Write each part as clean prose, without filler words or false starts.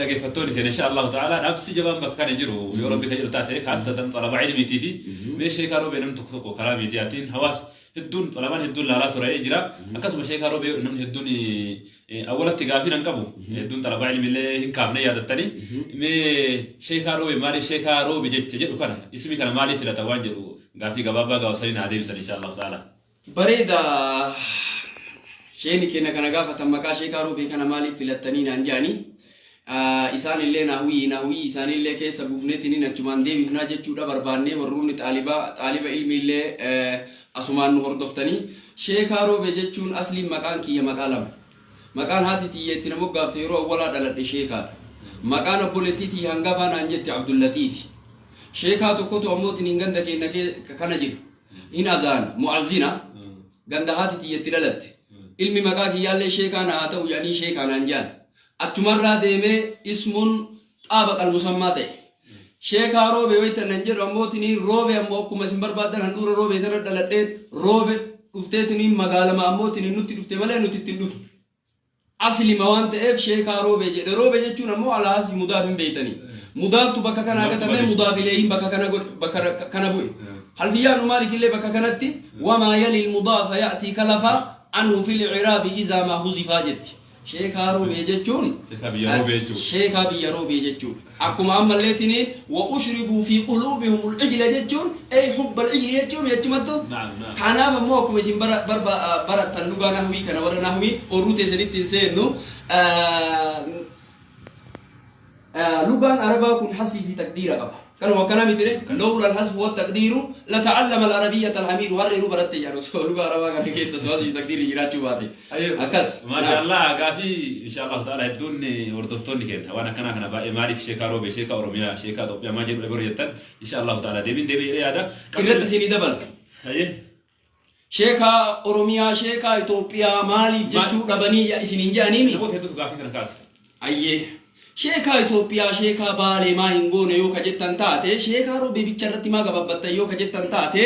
Dhaggeeffattoonni keenya insha Allahu ta'ala dhaamsi jabaan bakka kana jiru yoo rabbi kan jedhu taate kaassatan xalabaa ilmiitii fi mee sheekaa roobee namni tokko tokko karaa miidiyaatiin hawaas hedduun xalabaan hedduun laalaa ture jira. Akkasuma sheekaa roobee namni hedduun awwalatti gaafii nan qabu hedduun xalabaa ilmiillee hin kaafne yaadattanii mee sheekaa roobee maaliif sheekaa roobe jecha jedhu kana ismi kana maaliif filata waan jedhu gaafii gabaabaa gabaabsanii naa deebisan insha Allahu ta'ala. Bareeda sheeni keenya kana gaafatan maqaa sheekaa roobee kana maaliif filattanii naan jedhanii isaan illee nahwii nahwii isaanii illee keessa buufneetiniin achumaan deebifnaa jechuudha barbaannee warroonni xaalibaa xaaliba ilmi illee asumaan nu hordoftanii sheekaa roobee jechuun asliin maqaan kiyya maqaa lama maqaan haati tiyya itti na moggaafte yeroo awwalaa dhaladhe sheekaadha maqaan obboleettii tiyya hangafaa naan jette Abdullatiifi sheekaa tokkotu ammootiin ganda keenya kana jira hin azaana mu'azzina ganda haati tiyya itti dhalatte ilmi maqaa kiyyaallee sheekaa na haa ta'u jedhanii sheekaa naan jedhan achumarraa deemee ismuun xaabaqa almusammaa ta'e sheekaa roobe wayta nan jedhu ammoo tiniin roobe ammoo akkuma isin barbaaddan handhuura roobee tana dhaladhee roobe dhuftee tiniin magaalama ammoo tiniin nutti dhufte malee nuti ittiin dhufne Aslima waan ta'eef sheekaa roobee jedhe. Roobee jechuun ammoo alaa asli mudaaf hin beeytanii. Mudaaftu bakka kanaa gatamee mudaaf ileehin bakka kana godhe bakka kana bu'e. Halfiyyaa nu maalik illee bakka kanatti wamaa yalil mudaafa ya'tii kalafa anhu fil i'raabi izaa maa huzifaa jetti. Sheekaa roobee jechuun Sheekaa biyya roobee jechuudha. Sheekaa biyya roobee jechuudha. Akkuma ammallee tiniin wa ushribuu fi quluubihumul ijla jechuun ey hubbal ijli jechuun jechumattu. Naam, naam. Kanaaf ammoo akkuma isin bara, barba, barattan lugaa nahwii kana warra nahwii orruu teessanitti hin seennu. Lugaan arabaa kun hasfii fi taqdiira qaba. Kanuma akkana miti re lawla alhasfu wattaqdiiru lata'allama alarabiyyata alhamiiru harreenuu baratte jedhan osoo lugaa arabaa kana keessa osoo hasfii fi taqdiirri jiraachuu baate. Akkas. Maasha Allah gaafii insha Allah ta'ala hedduun hordoftoonni keenya waan akkanaa kana baay'ee maaliif sheekaa roobe sheekaa Oromiyaa sheekaa Itoophiyaa maal jedhu ebaru jettan insha Allah ta'ala deebiin deebii jedhee yaada. Irratti isinii dabala. Hayyee. Sheekaa Oromiyaa, sheekaa Itoophiyaa maaliif jechuu dhabanii isiniin jedhaniimi? Namoota hedduutu gaafii kana kaasa. Ayyee. Sheekaa Itoophiyaa, sheekaa Baalee maa hin goone yoo ka jettan taate, sheekaa Roobee bicha irratti maa gababbattan yoo ka jettan taate,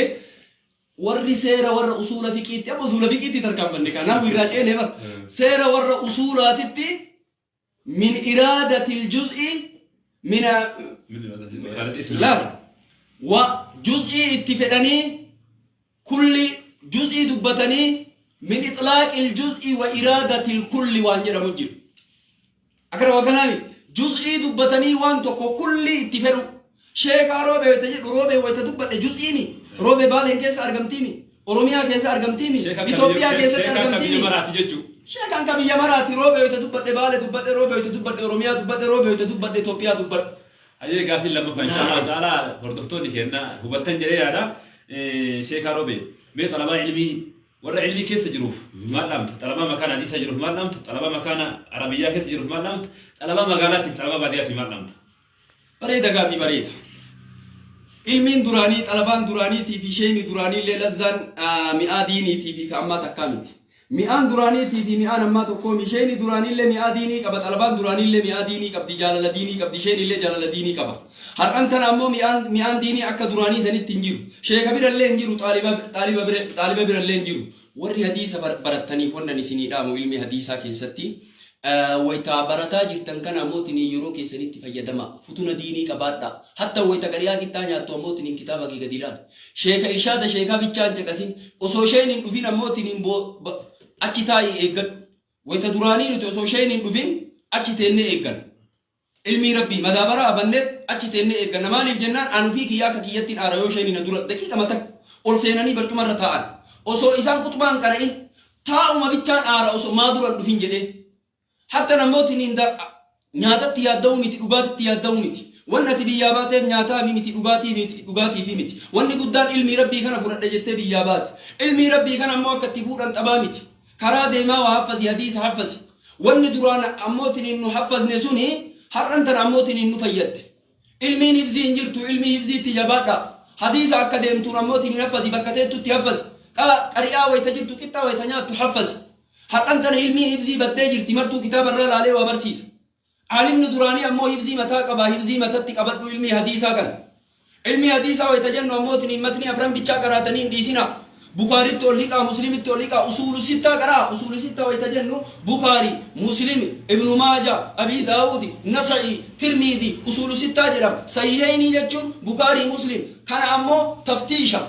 warri seera warra usuula fiqiitti, amma usuula fiqiitti tarkaanfanne kanaaf irraa ceene bar. Seera warra usuulaatitti min iraadatil juz'i min laal wa juz'ii itti fedhanii kulli juz'ii dubbatanii min itlaaqil juz'i wa iraadatil kulli waan jedhamu jiru. Akkana waa kanaami juz'ii dubbatanii waan tokko kulli itti fedhu. Sheekaa roobee wayita jedhu roobee wayita dubbadhe juz'iini roobee baaleen keessa argamtiimi Oromiyaa keessa argamtiimi Itoophiyaa keessatti Sheekaa kan biyya argamtiimi. maraati jechuudha. Sheekaan ka biyya maraati roobee wayita dubbadhe baale dubbadhe roobee wayita dubbadhe Oromiyaa dubbadhe roobee wayita dubbadhe Itoophiyaa dubbadhe. Hayyee gaafiin lammaffaa insha Allah ta'ala hordoftoonni keenya hubattan jedhee yaada. Sheekaa roobee mee xalabaa ilmii warra ilmii keessa jiruuf maal dhaamta? Xalabaa makaana hadiisaa jiruuf maal dhaamta? Xalabaa makaana arabiyyaa keessa jiruuf maal dhaamta? Xalabaa magaalaatiif xalabaa baadiyyaatiif maal dhaamta? Bareeda gaafii bareeda. Ilmiin duraanii xalabaan duraaniitii fi sheeyni duraaniillee lazzaan mi'aa diiniitii fi ka ammaa takkaa miti. Mi'aan duraaniitii fi mi'aan ammaa tokkoo mi sheeyni duraaniillee mi'aa diinii qaba xalabaan duraaniillee mi'aa diinii qabdi jaalala diinii qabdi sheeynillee jaalala diinii qaba. Har'an tana ammoo mi'aan mi'aan diinii akka duraanii sanitti hin jiru. Sheeka birallee hin jiru xaaliba xaaliba bira xaaliba birallee hin jiru. Warri hadiisa barattaniif wannan isinii dhaamu ilmi hadiisaa keessatti Wayta barataa jirtan kana ammootiniin yeroo keessanitti fayyadamaa. Futuna diinii qabaadhaa. Hatta wayta qari'aa qixxaa nyaattu ammootiniin kitaaba kee gadi ilaali. Sheeka irshaada sheekaa bichaa hin caqasin. Osoo sheen hin dhufin ammootiniin boo achi taa'ii eeggadhu. Wayta duraanii nuti osoo sheen hin dhufin achi teennee eegganna. Ilmii Rabbii madaabaraa afanneet achi teennee eegganna. Maaliif jennaan an ufii kiyya akka kiyyattiin aara yoo sheeni na dura daqiiqama takka ol seenanii barcuma irra taa'an. Osoo isaan khuxbaa hin qara'in taa'uma bichaan aara osoo maa dura hin dhufin jedhee. Hatta namootni nyaatatti yaadda'uu miti dhugaatitti yaadda'uu miti. Wanni ati biyyaa baateef nyaataafi miti dhugaatiifi miti. Wanni guddaan ilmii Rabbii kana fudhadhe jettee biyyaa baate. Ilmii Rabbii kana ammoo akka itti fuudhan xabaa miti. Karaa deemaa waa haffazi hadiisa haffazi. Wanni duraan ammootiniin nu haffazne suni har'an tana ammootiniin nu fayyadde. Ilmiin hifzii hin jirtu ilmii hifziitti jabaadhaa. Hadiisa akka deemtuun ammootiniin haffazi bakka teettutti haffazi. Qari'aa wayta jirtu qixxaa wayta nyaattu haffazi. Har'an tana ilmiin hifzii baddee jirti martuu kitaaba irraa laalee waa barsiisa. Aalimni duraanii ammoo hifzii mataa qaba, hifzii matatti qabadhu ilmii hadiisaa kana. Ilmii hadiisaa wayta jennu ammoo tiniin matnii afran bichaa qaraatanii hin dhiisinaa. Bukaaritti ol liqaa, Muslimitti ol liqaa, usuulu sittaa qaraa. Usuulu sittaa wayita jennu Bukaari, Muslimi, Ibnu Maaja, Abii Daawudi, Nasa'i, Tirmiidi, usuulu sittaa jedhama. Sahihaynii jechuun Bukaarii, Muslim. Kana ammoo taftiisha.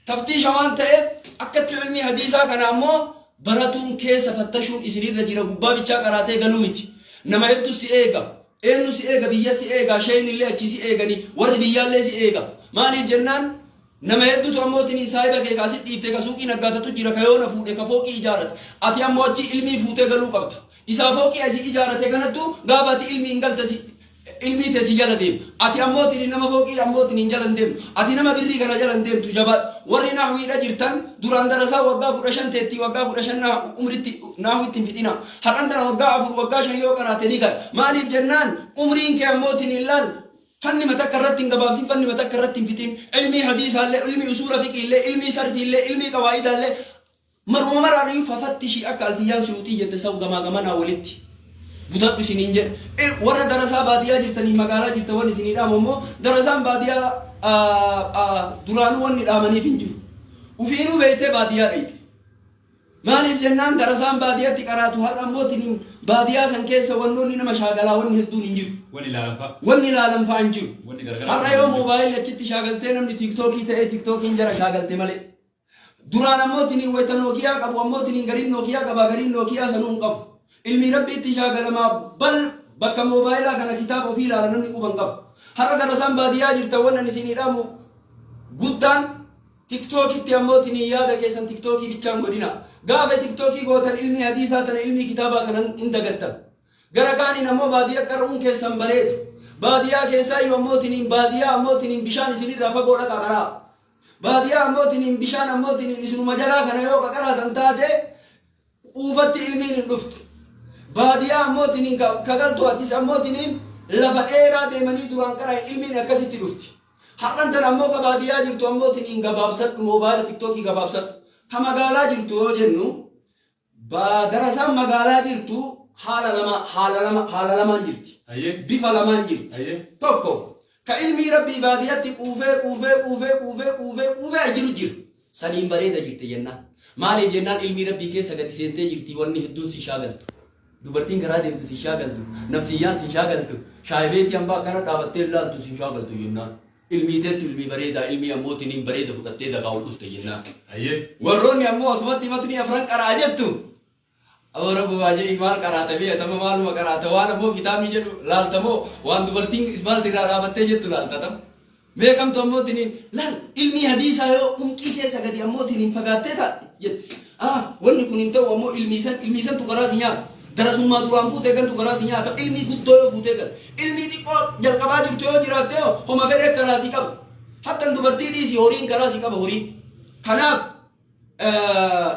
Taftiisha waan ta'eef akkatti ilmii hadiisaa kana ammoo baratuun keessa fattashuun isinirra jira gubbaa bichaa qaraatee galuu miti. Nama hedduu si eega. Eenyu si eega? Biyya si eega, sheeynillee achii si eeganii, warri biyyaallee si eega. Maaliif jennaan nama hedduutu ammootiin saahiba kee ka asit dhiifte ka suuqii naggaatatu jira ka yoona fuudhe ka fooqii ijaarate. Ati ammoo achi ilmii fuutee galuu qabda. Isaa fooqii asii ijaarate kanattu gaafa ati ilmii hin galte si ilmii tee si jala deema. Ati ammootiin nama fooqii ammootiin hin jala hin deemtu. Ati nama birrii kana jala hin deemtu jabaadhu. Warri nahwiidha jirtan duraan darasaa waggaa 15 teettii waggaa 15 umritti nahwiitti hin fixina. Har'an tana waggaa 4 waggaa 5 yoo qaraate ni gala. Maaliif jennaan umriin kee ammootiin hin laal fanni matakka irratti hin gabaabsin fanni matakka irratti hin fixin. Ilmii hadiisaallee, ilmii usuula fiqiillee, ilmii sarfiillee, ilmii qawaayidaallee maruma maraaniyyuu fafattishii akka Alfiyyaan Suyuuxii jette saw gamaa gamanaa walitti butadhu isiniin jedha. Warra darasaa baadiyyaa jirtanii magaalaa jirtan wanni isinii dhaamu ammoo darasaan baadiyyaa duraanuu wanni dhaamaniif hin jiru. Ufiinuu beektee baadiyyaa dhayxe. Maaliif jennaan darasaan baadiyyatti qaraatu har'a ammoo tiniin baadiyyaa san keessa wannoonni nama shaagalaa wanni hedduun hin jiru. Wanni ilaalan fa'a. Wanni ilaalan fa'a hin jiru. Wanni garagaraa. Har'a yoo moobaayilli achitti shaagaltee namni tiiktookii ta'ee tiiktookiin jara shaagalte malee. Duraan ammoo tiniin wayta Nookiyaa qabu ammoo tiniin gariin Nookiyaa qabaa gariin Nookiyaa sanuu hin qabu. Ilmii Rabbii itti shaagalamaa bal bakka moobaayilaa kana kitaaba ofii ilaala namni quba hin qabu. Har'a darasaan baadiyyaa jirtan wannan isinii dhaamu guddaan tiktookitti ammoo tiniin yaada keessan tiktookii bichaan godhina. Gaafa tiktookii gootan ilmii hadiisaa tana ilmii kitaabaa kana hin dagattan. Gara kaaniin ammoo baadiyyaa qara'uun keessan bareeda. Baadiyyaa keessaa iyyuu ammoo tiniin baadiyyaa ammoo tiniin bishaan isinirraa fagoo dhaqaa qaraa. Baadiyaa ammootiniin bishaan ammootiniin isinuma jalaa kana yoo qaqaraatan taate quufatti ilmiin hin dhuftu. Baadiyaa ammootiniin ka galtu atis ammootiniin lafa dheeraa deemanii duraan qara'an ilmiin akkasitti dhufti. Har'an tana ammoo ka baadiyaa jirtu ammootiniin gabaabsadhu moobaayila tiktookii gabaabsadhu. Ka magaalaa jirtu yoo jennu Darasaan magaalaa jirtu haala lama haala lama haala lamaan jirti. Bifa lamaan jirti. Tokko ka ilmii Rabbii baadiyatti quufee quufee quufee quufee quufee quufee as jiru jira. Saniin bareeda jirti jennaan. Maaliif jennaan ilmii Rabbii keessa gadi seentee jirti wanni hedduun si shaagaltu. Dubartiin karaa deemtu si shaagaltu. Nafsiyyaan si shaagaltu. Shaayibeetii hambaa akkana dhaabattee ilaaltu si shaagaltu jennaan. Ilmii teettu ilmii bareedaa ilmii ammoo tiniin bareeda fudhattee dakaa ol dhufte jennaan. Warroonni ammoo asumatti matnii afran qara'a jettu. Aboo rabbumaa jedhii maal qaraata bee atama maaluma qaraata waan ammoo kitaabni jedhu laalta moo waan dubartiin ispaaltii irraa dhaabattee jettu laalta tam. Mee kamtu ammoo tiniin laal ilmii hadiisaa yoo umqii keessa gadi ammoo tiniin fagaattee taate jette. Ah wanni kun hin ta'u ammoo ilmii san ilmii santu garaa si nyaata. Darasummaa duraan fuutee gantu garaa si nyaata ilmii guddoo yoo fuutee gala. Ilmii xiqqoo jalqabaa jirtu yoo jiraatte hoo homa fedhee karaa si qaba. Hattan dubartii dhiisi horiin karaa si qaba horiin. Kanaaf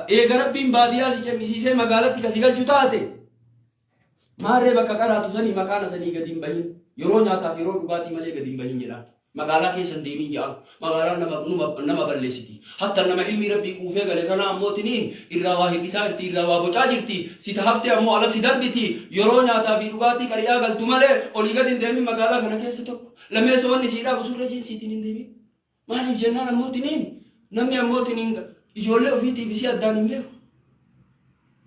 eega Rabbiin baadiyyaa si cemmisiisee magaalatti ka si galchu taate maarree bakka qaraatu sanii makaana sanii gadi hin bahin. Yeroo nyaataaf yeroo dhugaatii malee gadi hin bahin jedhaan. Magaalaa keessa hin deemin ja'an. Magaalaan nama, numa, nama balleessiti. Hatta nama ilmii Rabbii quufee gale kanaa ammoo tiniin irraa waa hir'isaa jirti, irraa waa bocaa jirti. Si ta haftee ammoo ala si darbiti. Yeroo nyaataa fi dhugaatii qari'aa galtu malee olii gadi hin deemin magaalaa kana keessa tokko. Lammeessa wanni sii dhaabu surree jiinsiitiin hin deemin. Maaliif jennaan ammoo tiniin namni ammoo tiniin ijoollee ofiitiif isii addaan hin beeku.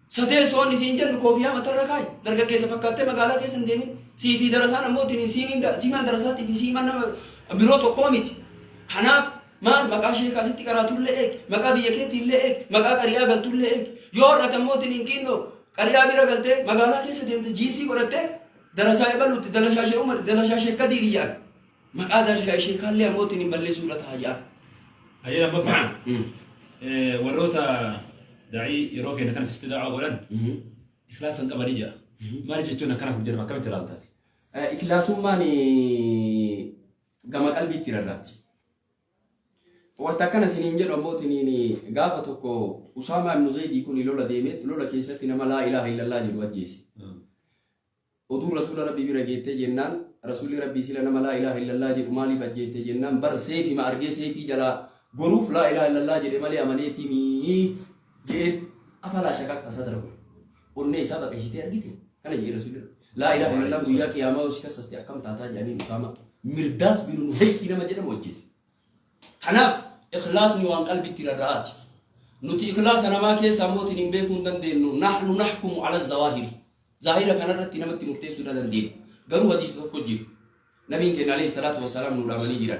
Sadeessa wanni siin jennu koofiyaa matarra kaayi. Dargaggeessa fakkaattee magaalaa keessa hin deemin. Sii fi darasaan ammoo tiniin siimaan darasaatii fi siimaan nama biroo tokkoo miti. Kanaaf maal maqaa sheekaa sitti qaraatullee eegi. Maqaa biyya keetiillee eegi. Maqaa qariyaa galtullee eegi. Yoo har'ate ammoo tiniin qinnoo qariyaa bira galtee magaalaa keessa deemte jiinsii godhattee darasaa ebaluutti darashaa shee Umar darashaa shee Kadiir jedhan. Maqaa darashaa sheekaallee ammoo tiniin balleessuudha ta'a jedhan. Hayyee lammaffaa warroota daa'ii yeroo keenya kana keessatti da'aa godhan ikhlaasa hin qabanii jedha. Maali jechuun akkana kun jedhama akkamitti ilaaltaati? Ikhlaasummaan gama qalbiitti rarraati. Wanta akkana isiniin jedhu ammoo tiniin gaafa tokko Usaamaa ibnu Zaydii kun lola deemee lola keessatti nama laa ilaaha illallaa jedhu ajjeese. Oduun Rasuula Rabbii bira geettee jennaan, Rasuulli Rabbii sila nama laa ilaaha illallah jedhu maaliif ajjeefte jennaan, bar seeyfima argee seeyfii jalaa goruuf laa ilaaha illallah jedhe malee amaneetiimii je'een. Afalaa shaqaqta sadrahu. Onnee isaa baqaysitee argite? Kana je'e Rasuulli Rabbii. Laa ilaaha illallah guyyaa qiyaamaa yoo si kassaste akkam taataa je'aniin Usaamaa. Mirdaas binu Nuhayki nama jedhamu ajjeese. Kanaaf ikhlaasni waan qalbitti rarra'aati. Nuti ikhlaasa namaa keessa ammoo hin beekuu hin dandeenyu. Nahnu nahkumu ala zawaahiri. Zaahira kanarratti namatti murteessuu hin dandeenya. Garuu hadiisa tokko jiru. Nabiin keenya alayhi salaatu wassalaam nu dhaamanii jiran.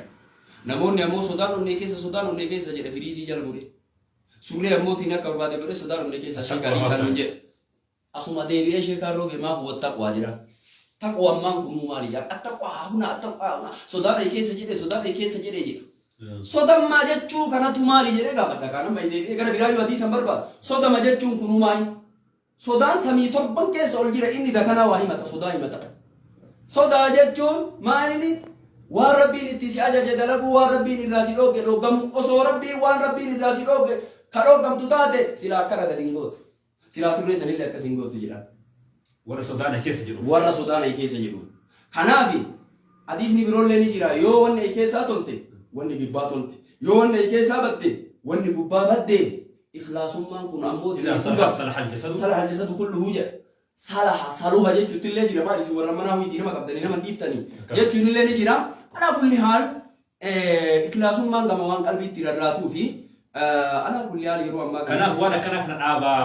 Namoonni ammoo sodaan onnee keessa, sodaan onnee keessa jedhe firiizii jala godhe. Surree ammootiin akka barbaade godhe, sodaan onnee keessa sheekaa dhiisaa nuun jedhe. Asuma deebi'ee sheekaan roobe maaf wattaqwaa jedha. Taqwaan maan kunuu maali jedha. Attaqwaa huna, attaqwaa huna, sodaan onnee keessa jedhe, sodaan onnee keessa jedhe jedha. Sodammaa jechuu kanatu maali jedhee gaafadha. Kaan amma deebi'ee gara biraa yoo hadiisan barbaadu. Sodama jechuun kunuu maali? Sodaan samii torban keessa ol jira, inni dakanaa waa himata, sodaa himata. Sodaa jechuun maalini? Waan Rabbiin itti si ajaje dalaguu, waan Rabbiin irraa si dhoogge dhooggamuu. Osoo Rabbiin waan Rabbiin irraa si dhoogge ka dhooggamtu taate, silaa akkana gadi hin gootu. Silaa surree sanillee akkas hin gootu jedha. Warra sodaan keessa jiru. Warra sodaan keessa jiru. Kanaaf hadiisni biroollee ni jira. Yoo wanni keessaa tolte, wanni gubbaa tolte. Yoo wanni keessaa badde, wanni gubbaa badde. Ikhlaasummaan kun ammoo إذا صلح صلح الجسد صلح الجسد كله jedha. Salaha saluha jechuutti illee jira. Maal isin warra manaa hundi nama qabdanii nama dhiiftanii jechuun illee ni jira. Alaa kulli haal, ikhlaasummaan gama waan qalbiitti rarraatuu fi alaa kulli haal yeroo ammaa Kanaaf waan akkanaa kana dhaabaa.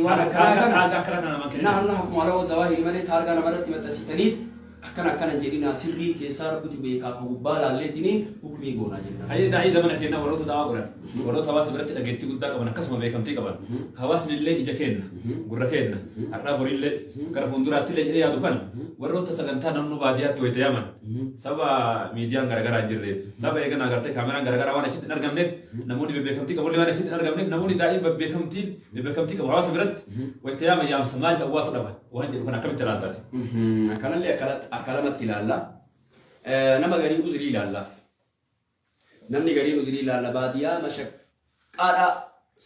Waan akkanaa kana. Taargaa akkana kana namaan kennan. Nahnu nahkumu ala zawaahiri malee taargaa namarratti maxxansitanii akkana akkana jedhina, sirrii keessaa Rabbitu beekaa, ka gubbaa laalleetiniin hukmii goonaa jenna. Hayyee, daa'ii zamana keenyaa warroota da'aa godhan, warroota hawaasa biratti dhageettii guddaa qaban, akkasuma beekamtii qaban, hawaasni illee ija kenna, gurra kenna, har'aa boriillee gara fuulduraatti illee jedhee yaadu kana, warroota sagantaa naannoo baadiyyaatti wayita yaaman, saba miidiyaan garaagaraa hin jirreef, saba eegan agartee kaameraan garaagaraa waan achitti hin argamneef, namoonni bebeekamtii qabu waan achitti hin argamneef, namoonni daa'ii bebeekamtii qabu hawaasa biratti wayita yaaman yaamsa maaliif awwaatu dhaba waan jedhu kana akkamitti ilaaltaati? Kanallee akka lamatti ilaalla. Nama garii uzrii ilaallaaf. Namni gariin uzrii ilaalla, baadiyyaa mashaqqaadha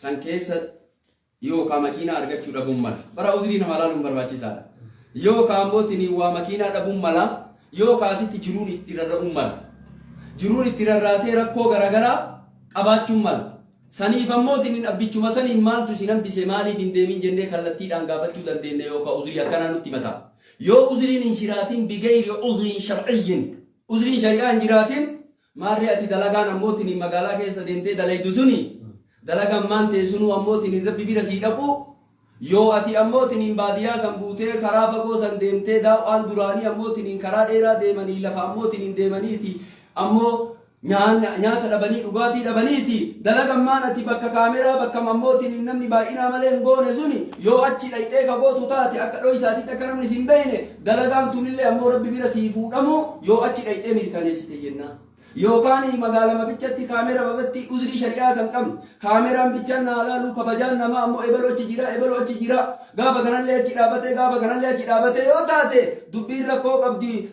san keessa yookaan makiinaa argachuu dhabuun mala. Bara uzrii nama ilaaluun barbaachisaadha. Yookaan ammoo waa makiinaa dhabuun mala, yookaan asitti jiruun itti rarra'uun mala. Jiruun itti rarraatee rakkoo garaagaraa qabaachuun mala. Saniif ammoo abbichuma saniin maaltu isin hambise, maaliif hin deemin jennee kallattiidhaan gaafachuu dandeenya yookaan uzrii akkanaa nutti himata. Yoo uzriin hin jiraatin, بغير عذر شرعي, uzriin shari'aa hin jiraatin, maarree ati dalagaan ammoo magaalaa keessa deemtee dalaydu suni, dalagaan maan ta'e sunuu ammoo Rabbi bira sii dhaqu, yoo ati ammoo baadiyyaa san buutee karaa fagoo san deemtee daaw'aan duraanii ammoo karaa dheeraa deemanii lafa ammoo deemaniiti ammoo nyaata dhabanii dhugaatii dhabaniiti, dalagan maan ati bakka kaameraa bakka ammoo namni baay'inaa malee hin goone suni yoo achi dhayxee ka gootu taate, akka dhoysaatitti akka namni sin beeyne, dalagaan tunillee ammoo Rabbi bira sii fuudhamu yoo achi dhayxee mirkaneessite jennaan. Yookaan magaalama bichatti kaamera babatti uzrii shari'aa kan qabne, kaameraan bichaan naa laalu, kabajaan namaa ammoo ebaloo achi jira, ebaloo achi jira, gaafa kanallee achi dhaabatee, gaafa kanallee achi dhaabatee yoo taate, dubbiin rakkoo qabdi.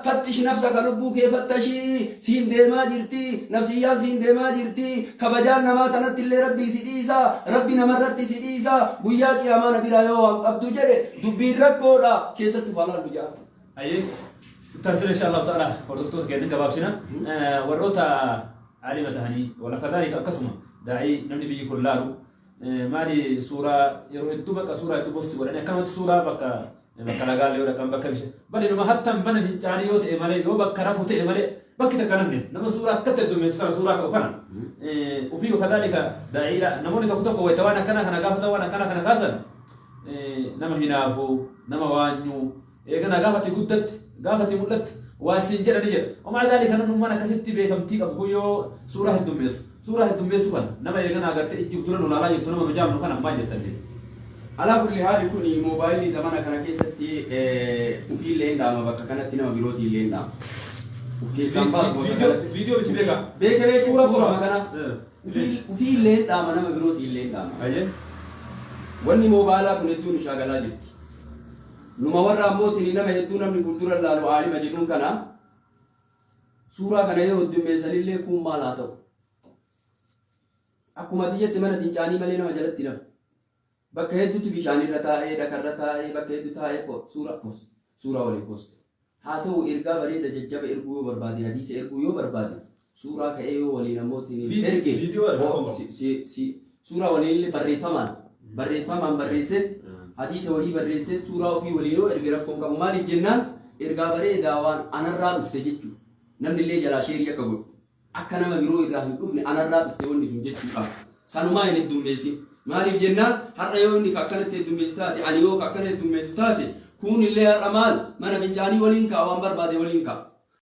فتش نفسك, lubbuu kee fattashii. Siin deemaa jirti, nafsiyyaan siin deemaa jirti. Kabajaan namaa tanatti illee Rabbii si dhiisa, Rabbi namarratti si dhiisa, guyyaa qiyaamaa na biraa yoo waan qabdu jedhe, dubbiin rakkoodha, keessatti uf alaallu jedha. Ayyee, taasisa insha Allah ta'ala. Hordoftoota keenya gabaabsina. Warroota aalima tahanii wala kadhalika akkasuma daa'ii namni biyyi kun laalu maali suuraa yeroo hedduu bakka suuraa hedduu post godhanii akkanumatti suuraa bakka bakka lagaalee yoo dhaqan, bakka bishaan bali numa hattan mana fincaanii yoo ta'e malee, yoo bakka rafu ta'e malee, bakki takka namni nama suuraa akkatti heddummeessu kana suuraa ka'u kana ofii kadhalika daa'iidha. Namoonni tokko tokko wayita waan akkana kana gaafatan, waan akkana kana kaasan, nama hinaafuu, nama waanyuu eegana gaafati guddatti gaafati mul'atti waa siin jedhani jedha. ومع ذلك namnummaan akkasitti beekamtii qabu kun yoo suuraa heddummeessu, suuraa heddummeessu kana nama eegana agartee ijji dura nu laalaa jirtu, nama nu jaamnu kana maal jettan isin? Alaa kulli haali, kun moobaayilii zamana kana keessatti ufiillee hin dhaama, bakka kanatti nama birootii illee hin dhaama. Uf keessaan baasu bakka kanatti. Viidiyoo bichi beekaa. Beeka beeka. Suura suuraa qofa. Kana ufiillee hin dhaama, nama birootii illee hin dhaama. Ayyee. Wanni moobaayilaa kun hedduu nu shaagalaa jirti. Numa warra ammootiin nama hedduu namni fuuldura laalu aalima jedhuun kana suuraa kana yoo heddummeessanillee kun maal haa ta'u? Akkuma ati jette mana fincaanii malee nama jalatti nama. Bakka hedduutti bishaanirra taa'ee, dhakarra taa'ee, bakka hedduu taa'ee suuraa post, suuraa waliin post. Haa ta'u, ergaa bareeda jajjaba erguu yoo barbaade, hadiisa erguu yoo barbaade, suuraa ka'ee yoo waliin ammootiin erge Viidiyoo ergaa qaba. Suuraa waliin illee barreeffamaan barreessee, hadiisa wahii barreessee, suuraa ofii waliin yoo erge rakkoon qabu. Maaliif jennaan, ergaa bareedaa waan anarraa dhufte jechuudha. Namni illee jalaa share akka godhu, akka nama biroo irraa hin dhufne, anarraa dhufte wanni sun jechuudha. Sanumaa hin heddummeessin. Maaliif jennaan har'a yoo inni ka akkanatti heddummeessu taate ani yoo ka akkana heddummeessu taate kuun illee har'a maal mana fincaanii waliin ka'a waan barbaade waliin ka'a.